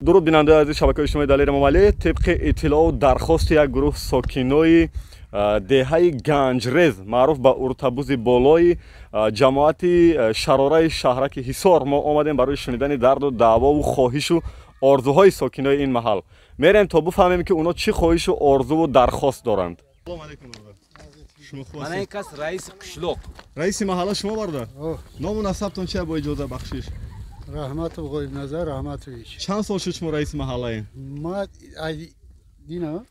Дуруд, бинандаи азиз шабакаи иҷтимоии Далер Эмомалӣ. Тибқи иттилоу дархости як гурӯҳ сокинои деҳаи Ганҷрез, маъруф ба Уртабузи болои, ҷамоати Шарораи шаҳраки Ҳисор, мо омадем барои шунидани дарду даъвову хоҳишу орзуҳои сокинои ин маҳал. Мерем, то бифаҳмем, ки оно чӣ хоҳишу орзуву дархост доранд. Мана ин кас раиси қишлоқ. Раиси маҳалла шумо, бародар? Ному насабтон чи, бо иҷоза, бахшиш? Раҳматов Ғоибназар Раҳматович. Чанд сол шуд шумо раиси маҳаллаем? Ма айдина,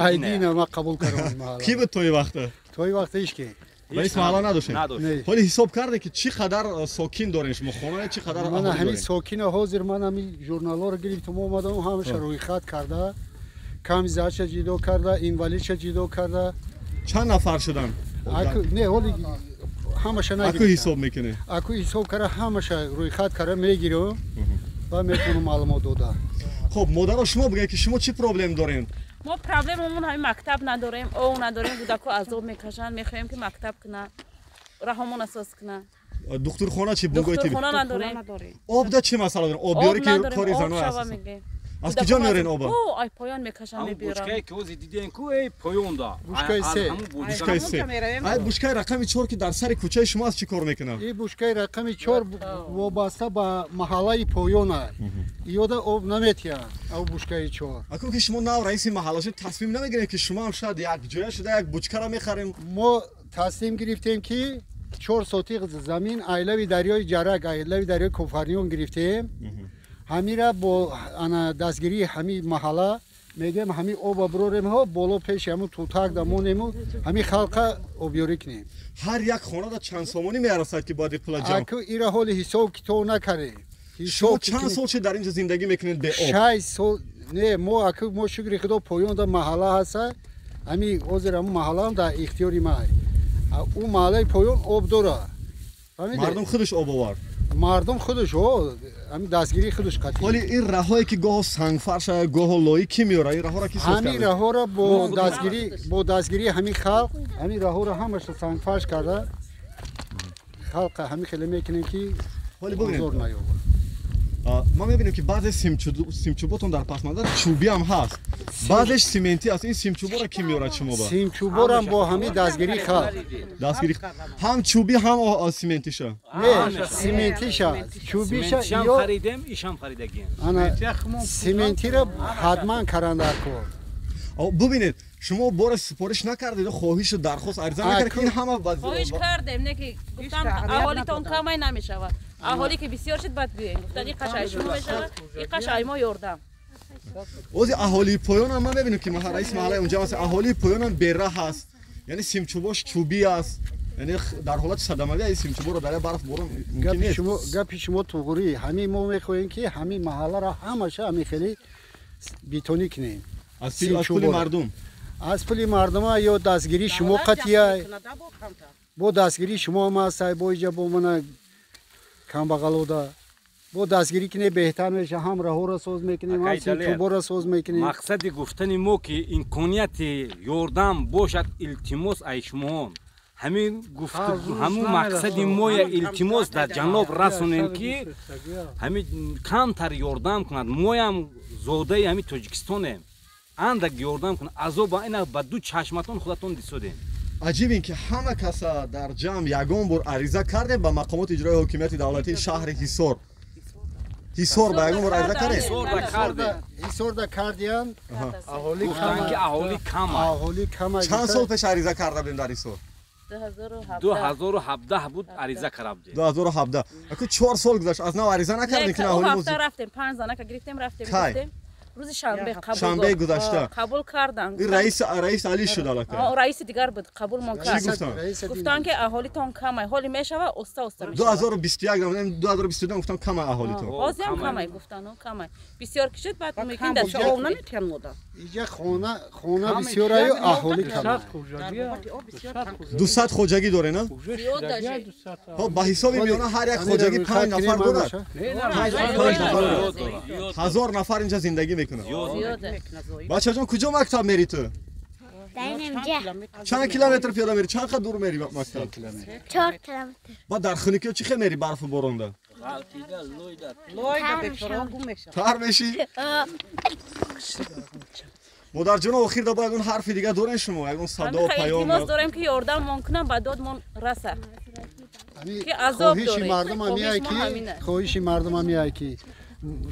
айдина ма қабул кардам маҳалла. Ки буд тои вақта? Тои вақта ҳеч ки. Раиси маҳалла надоштем? Ҳоли ҳисоб карде, ки чӣ қадар сокин дорем шумо, хона чӣ қадар? Мана ҳамин сокина ҳозир ман ҳамин журналҳоро гирифтам, омадам, ҳамаша рӯйхат карда, камизаша ҷидо карда, инвалидша ҷидо карда. Чанд нафар шуданд? Не, ҳоли ҳамаша нагирифтам. Аку ҳисоб мекунед? Аку ҳисоб карда, ҳамаша рӯйхат карда мегирам ва метавонам маълумот дода. Хуб, модаро, шумо бигӯед, ки шумо чӣ проблем дорем? Мо проблемамон ҳамин: мактаб надорем, ов надорем, кӯдако азоб мекашанд. Мехоҳем, ки мактаб кунанд, раҳомон асос кунанд. Духтурхона чи? Духтурхона надорем. Обда чӣ масъала дорем? Обёрӣ, ки кори зано аст, аз куҷо меорен оба? Ай поён мекашам, мебиёрам. Бучкае ки ҳозир дидем ку, эй поёнда. Бушкаи се. Бушкаи се. Ай бушкаи рақами 4, ки дар сари кӯчаи шумо аст, чӣ кор мекунад? И бушкаи рақами 4 вобаста ба маҳаллаи поёна, иёда об наметиҳад ав бушкаи 4. Акун ки шумо нав раиси маҳалла шуд, тасмим намегирем, ки шумо ҳам шояд якҷоя шуда як бучкаро мехарем? Мо тасмим гирифтем, ки 4 сотиқ замин айлави дарёи Ҷарак, айлави дарёи Кофарниён гирифтем. Ҳамира бо ана дастгирии ҳамин маҳалла мегӯем, ҳамин оба бирорем ҳо боло, пеши ҳамун тутак дамонему ҳамин халқа обёрӣ кунем. Ҳар як хонада чанд сомонӣ мерасад, ки бояд пула ҷамъ? Аку ира ҳоли ҳисоб китоб накардем. Шумо чанд сол шуд дар инҷо зиндагӣ мекунед бе об? 6 сол. Не, мо аку мо, шукри худо, поёнда маҳалла ҳаста. Ҳамин ҳозир ҳамун маҳаллаам дар ихтиёри май. Ӯ маҳаллаи поён об дора. Мардум худаш об овард? Мардум худаш, ҳамин дастгирии худаш қатъӣ. Ҳоли ин раҳое, ки гоҳо сангфарша, гоҳо лоӣ, кӣ меорад ин раҳоро, ки соз? Ҳамин раҳоро бо дастгирии ҳамин халқ, ҳамин раҳоро ҳамаша сангфарш карда, халқа ҳамин хеле мекунем, ки озор наёбад. Ман мебинем, ки баъзе симчӯботон дар пасманзар чӯбӣ ҳам ҳаст, баъзеш симентӣ аст. Ин симчӯборо кӣ меорад шумо ба? Симчӯборам бо ҳамин дастгирии халқ. Дастгирӣ ҳам чӯбӣ, ҳам симентиша? Не, симентиша, чӯбиша. Харидем, ишам харидагем. Ана симентиро ҳатман каран дар кор. Бубинед, шумо бора супориш накардед, хоҳишу дархост, ариза накард, ки ин ҳама? Хоҳиш кардем, не ки гуфтам, аҳолитон камай, намешавад. Аҳолӣ ки бисёр шуд, баъд биёем. Гуфтан, ин қашай шумо мешавад, ин қашай мо ёрдам. Ози аҳолии поёнам ман мебинем, ки раиси маҳаллаи унҷа аст. Аҳолии поёнам бераҳ аст, яъне симчӯбош чӯбӣ аст, яъне дар ҳолати садамавӣ ай симчӯборо дар барф борон мумкин нест. Гапи шумо туғрӣ. Ҳамин мо мехоҳем, ки ҳамин маҳалларо ҳамаша ҳамин хеле бетонӣ кунем. Аз пули мардум? Аз пули мардума ё дастгирии шумо қатъия, бо дастгирии шумо ҳам аст, бо иҷа бо мана камбағалода бо дастгирӣ кине, беҳтар меша. Ҳам раҳоро соз мекунем, ҳам симчӯборо соз мекунем. Мақсади гуфтани мо, ки имконияти ёрдам бошад, илтимос ай шумоон, ҳамин ҳамун мақсади моя илтимос дар ҷаноб расонем, ки ҳамин камтар ёрдам кунад. Моям зодаи ҳамин Тоҷикистонем, андак ёрдам кунад. Азоба ина ба ду чашматон худатон дисодем. Аҷиб ин ки ҳама каса дар ҷамъ ягон бор ариза кардем ба мақомоти иҷрои ҳокимияти давлатии шаҳри Ҳисор? Ҳисор ба ягон бор ариза кардем? Ҳисорда кардиян. Аҳолӣ кам. Аҳолӣ кам. Чанд сол пеш ариза карда будем дар Ҳисор? 2017 буд, ариза карда будем. 2017. Аку 4 сол гузашт, аз нав ариза накардем, ки аҳолӣ? Ҳафта рафтем, панҷ занака гирифтем, рафтем, гуфтем. Рӯзи шанбе қабул. Шанбе гузашта. Қабул карданд. Ин раис Али шуд аллакай. Раиси дигар буд, қабулмон кард. Чӣ гуфтанд? Гуфтанд, ки аҳолитон камай, ҳоли мешава, оста оста мешава. 2021, 2022 гуфтам, камай аҳолитон. Ҳозирам камай гуфтан, камай. Бисёр ки шуд, баъд мумкин дар Иҷа хона бисёраю, аҳолӣ камай. 200 хоҷагӣ дорен, а? Хоб, ба ҳисоби миёна ҳар як хоҷагӣ панҷ нафар дорад, панҷ нафар, 1000 нафар инҷа зиндагӣ мекунад. Бачаҷон, куҷо мактаб мери ту? Чанд километр пиёда мери? Чанд қад дур мери мактаб? 4 километр. Ба дар хунукиё чӣ хел мери, барфу боронда? Тар мешӣ? Модарҷон, охир да бо ягон ҳарфи дига дорем шумо? Ягон садо, паём? Илтимос дорем ки ёрдаммон кунам, ба додмон раса. Ки азоб дорем. Хоҳиши мардум ҳамиай ки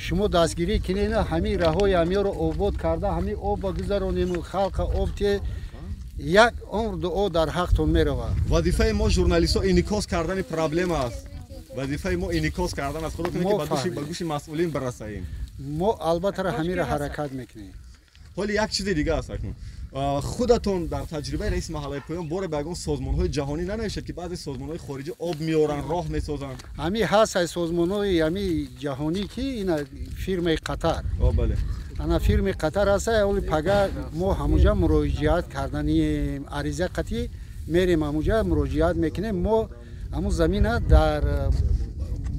шумо дастгирӣ кинед, ҳамин раҳои ҳамиёро обод карда, ҳамин об ба гузаронему халқа об те як умр дуо дар ҳақтон меравад. Вазифаи мо журналистҳо инъикос кардани проблема аст. Вазифаи мо инъикос кардан аст. Худо кунад ки ба гӯши масъулин бирасаем. Мо албатта ҳаминро ҳаракат мекунем. Ҳоли як чизи дига аст акнун. Худатон дар таҷрибаи раиси маҳаллаи Поён боре ба ягон созмонҳои ҷаҳонӣ нанавиштед ки баъзе созмонҳои хориҷӣ об меоранд, роҳ месозанд? Ҳамин ҳаст ай созмонҳои ҳамин ҷаҳонӣ ки ина фирмаи Қатар. Бале. Ана фирмаи Қатар ҳаст, оли пага мо ҳамуҷа муроҷиат карданием, ариза қатӣ мерем ҳамуҷа муроҷиат мекунем. Мо ҳамун замина дар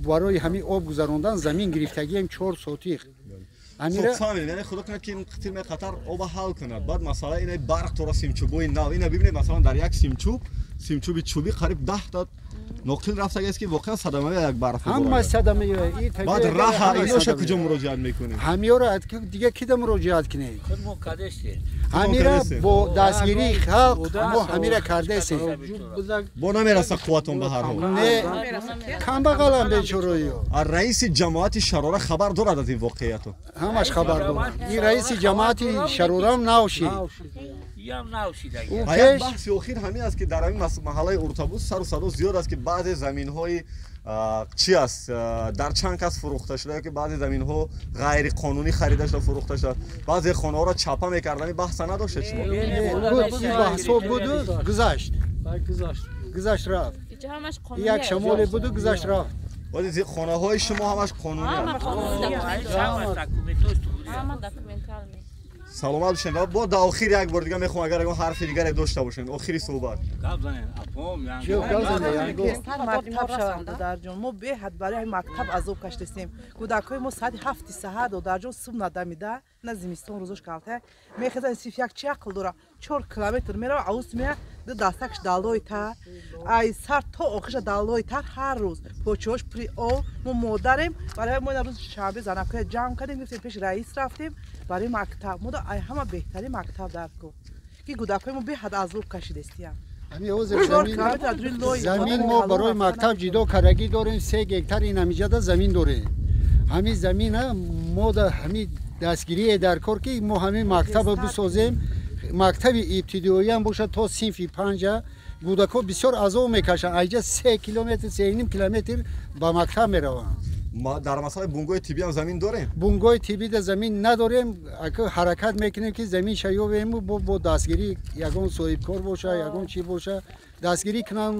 барои ҳамин об гузарондан замин гирифтагием 4 сотиқ. Хуб, фаҳмидем. Яъне худо кунад ки ин фирмаи Қатар оба ҳал кунад. Баъд масъала ина барқ тора симчӯбои нав. Ина бибинед, масалан дар як симчӯб, симчӯби чӯбӣ қариб 10 та ноқил рафтагиаст ки воқеан садамавӣ як барф. Ҳама садамавӣ. Баъд раҳа иноша куҷо муроҷиат мекунем? Ҳамиёро дига кида муроҷиат кунем? Худ мо кадестем. Ҳамира бо дастгирии халқ мо ҳамира кардесем. Бо намераса қувватон ба ҳар ҳол. Не, камбағалам бечороиё. Раиси ҷамоати Шарора хабар дорад аз ин воқеияту? Ҳамаш хабар дорад. Ин раиси ҷамоати Шарорам нав шид. Як баҳси охир ҳамин аст ки дар ҳамин маҳаллаи Уртабуз сару садо зиёд аст ки баъзе заминҳои чи аст дар чанд кас фурӯхта шуда ё ки баъзе заминҳо ғайриқонунӣ харида шуда фурӯхта шуда, баъзе хонаҳоро чапа мекарданд. Ин баҳса надоштед шумо? Баҳсҳо буду гузашт. Гузашт рафт. Як шамоле буду гузашт рафт. Вале хонаҳои шумо ҳамаш қонунӣ аст. Саломат бошед. Ва бо дар охир як бор дига мехоҳам агар ягон ҳарфи дигаре дошта бошед. Охири суҳбат. Гап занед, апом, мактаб шаванд додарҷон. Мо беҳад барои мактаб азоб кашидастем. Кӯдакҳои мо соати 7 саҳар додарҷон субҳ надамида, на зимистон рӯзош калта мехезанд, сиф як чи ақл дора 4 километр мерава, авз мея ду дастакш далои тар, ай сар то охиша далои тар ҳар рӯз почош при об. Мо модарем, барои мо рӯз шанбе занакҳоя ҷамъ кардем, гирифтем пеши раис рафтем барои мактаб. Мо ай ҳама беҳтарин мактаб дар ку ки кӯдакҳои мо беҳад азоб кашидастиям. Ҳамин ҳозир замин мо барои мактаб ҷидо кардагӣ дорем, 3 гектар ин ҳамиҷада замин дорем. Ҳамин замина мо ҳамин дастгирие дар кор ки мо ҳамин мактабро бисозем, мактаби ибтидоиам бошад то синфи 5. Кӯдакҳо бисёр азоб мекашанд. Айҷа 3 километр, 3,5 километр ба мактаб мераванд. Дар масъалаи бунгоҳи тиббӣ ҳам замин дорем? Бунгоҳи тиббида замин надорем. Ҳаракат мекунем ки замин шаёвему бо дастгирӣ ягон соҳибкор боша, ягон чӣ боша, дастгирӣ кунам,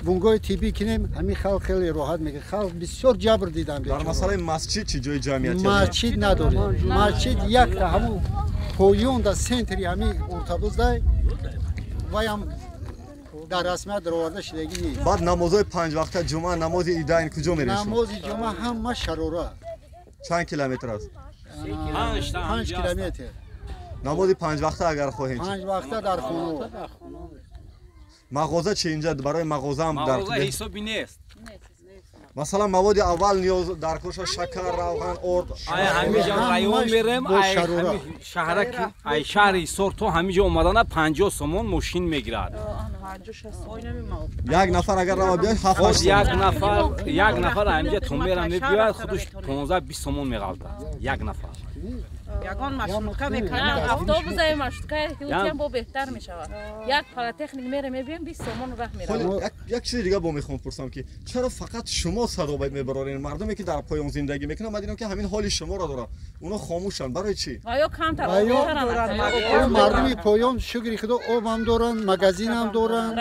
бунгоҳи тиббӣ кунем. Ҳамин халқ хеле роҳат мекунад. Халқ бисёр ҷабр дидам. Дар масъалаи масҷид чӣ ҷои ҷамъиятӣ? Масҷид надорем. Масҷид якта ҳамун поён дар центри ҳамин Уртабуздай ваям дар расмият дароварда шудагӣ нест. Баъд намозҳои 5 вақта, ҷумъа, намози идайн куҷо мерем шумо? Намози ҷумъа ҳама Шарора. Чанд километр аст? 5 километр. Намози 5 вақта агар хоҳем. 5 вақта дар хона. Мағоза чи инҷа барои мағоза ҳам дар мағоза ҳисоби нест. Масалан маводи аввал ниёз дар коша шакар, равған, орд. Ай ҳамиҷа район мерем, ай шаҳраки, ай шаҳри Ҳисор то ҳамиҷа омадана 50 сомон мошин мегирад. Як нафар агар рава биёяд 7-8 сомон. Як нафар ҳамиҷа то мера мебиёяд, худаш 15-20 сомон меғалтад. Як нафар. Ягон маршрутка мекардам. Автобусаи маршрутка ҳам бо беҳтар мешавад. Як политехник мера мебиём 20 сомон раҳ меравад. Як чизи дига бо мехоҳам пурсам ки чаро фақат шумо садо мебароред? Мардуме ки дар поён зиндагӣ мекунанд, ман дидам ки ҳамин ҳоли шуморо доранд. Оно хомӯшанд. Барои чӣ? Ва ё камтар мардуми поён шукри худо обам доранд, магазинам доранд,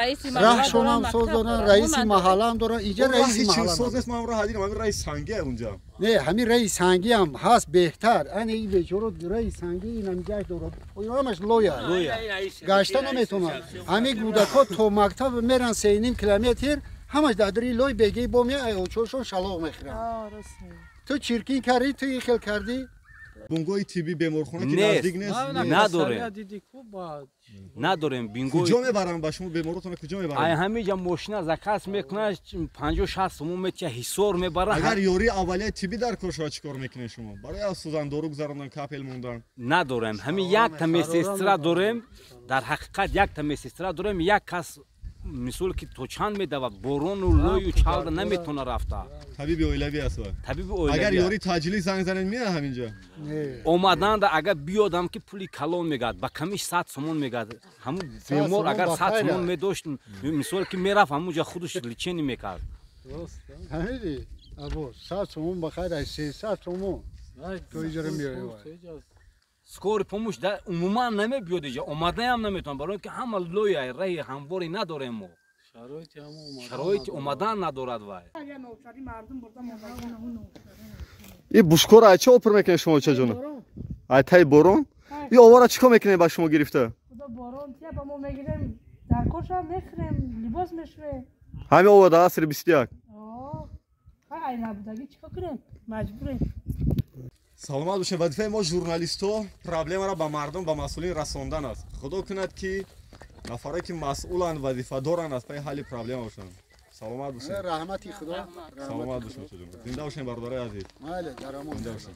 раҳшонам соз доранд, раиси маҳаллаам доранд. Инҷа раиси маҳалла соз нест. Ман роҳ дидам ҳамин раиси сангӣ унҷа. Не, ҳамин раиси сангӣ ҳам ҳаст беҳтар. Ани ин бечора раиси сангӣ инам ҷаш дорад. Ҳамаш лоя. Гашта наметавонад. Ҳамин кӯдакҳо то мактаб меран 3,5 километр, ҳамаш дар дари лой бегӣ бо меояд, очошон шалоқ мехӯранд. Ту чиркин кардӣ, ту ин хел кардӣ. Бунгоҳи тиббӣ, беморхона ки наздик нест? Надорем, надорем бингоҳ. Куҷо мебаранд ба шумо беморотона, куҷо мебаранд? Ай ҳамиҷа мошина заказ мекунад, 50-60 сомон метия, Ҳисор мебарад. Агар ёрии аввалияи тиббӣ дар кор шавад, чӣ кор мекунед шумо? Барои аз сӯзан дору гузарондан, капель мондан? Надорем. Ҳамин якта медсестра дорем, дар ҳақиқат якта медсестра дорем, як кас мисол ки то чанд медавад, борону лою чалда наметавона рафта. Табиби оилавӣ аст вай? Табиби оилавӣ. Агар ёрии таъҷилӣ занг занед, меяд ҳаминҷа? Омаданда агар биёдам ки пули калон мегӯяд, ба камиш 100 сомон мегӯяд. Ҳамун бемор агар 100 сомон медошт, мисол ки мерафт ҳамунҷа худаш лечение мекард. Фаҳмидӣ? Або 100 сомон ба хайр, ай 300 сомон то иҷора меояд. Скорый помощь умуман намебиёд иҷа, омадаям наметавонад, барои ки ҳама лоя, раҳи ҳамворӣ надорем мо. Шароити омадан надорад вай. И бушкора ай чӣ опур мекунед шумо, чаҷона? Ай таи борон? И овора чӣ кор мекунед ба шумо гирифта? Борон тия ба мо мегирем, дар корша мехӯрем, либос мешӯем. Ҳамин ова дар асри 21? Ай набудагӣ чӣ кор кунем? Маҷбурем. Саломат бошед. Вазифаи мо журналистҳо проблемаро ба мардум, ба масъулин расондан аст. Худо кунад ки нафаре ки масъуланд, вазифадоранд, аз пайи ҳалли проблема бошанд. Саломат бошед. Раҳмати Худо. Саломат бошед. Зинда бошед, бародарои азиз. Майли, дар амон. Зинда бошед.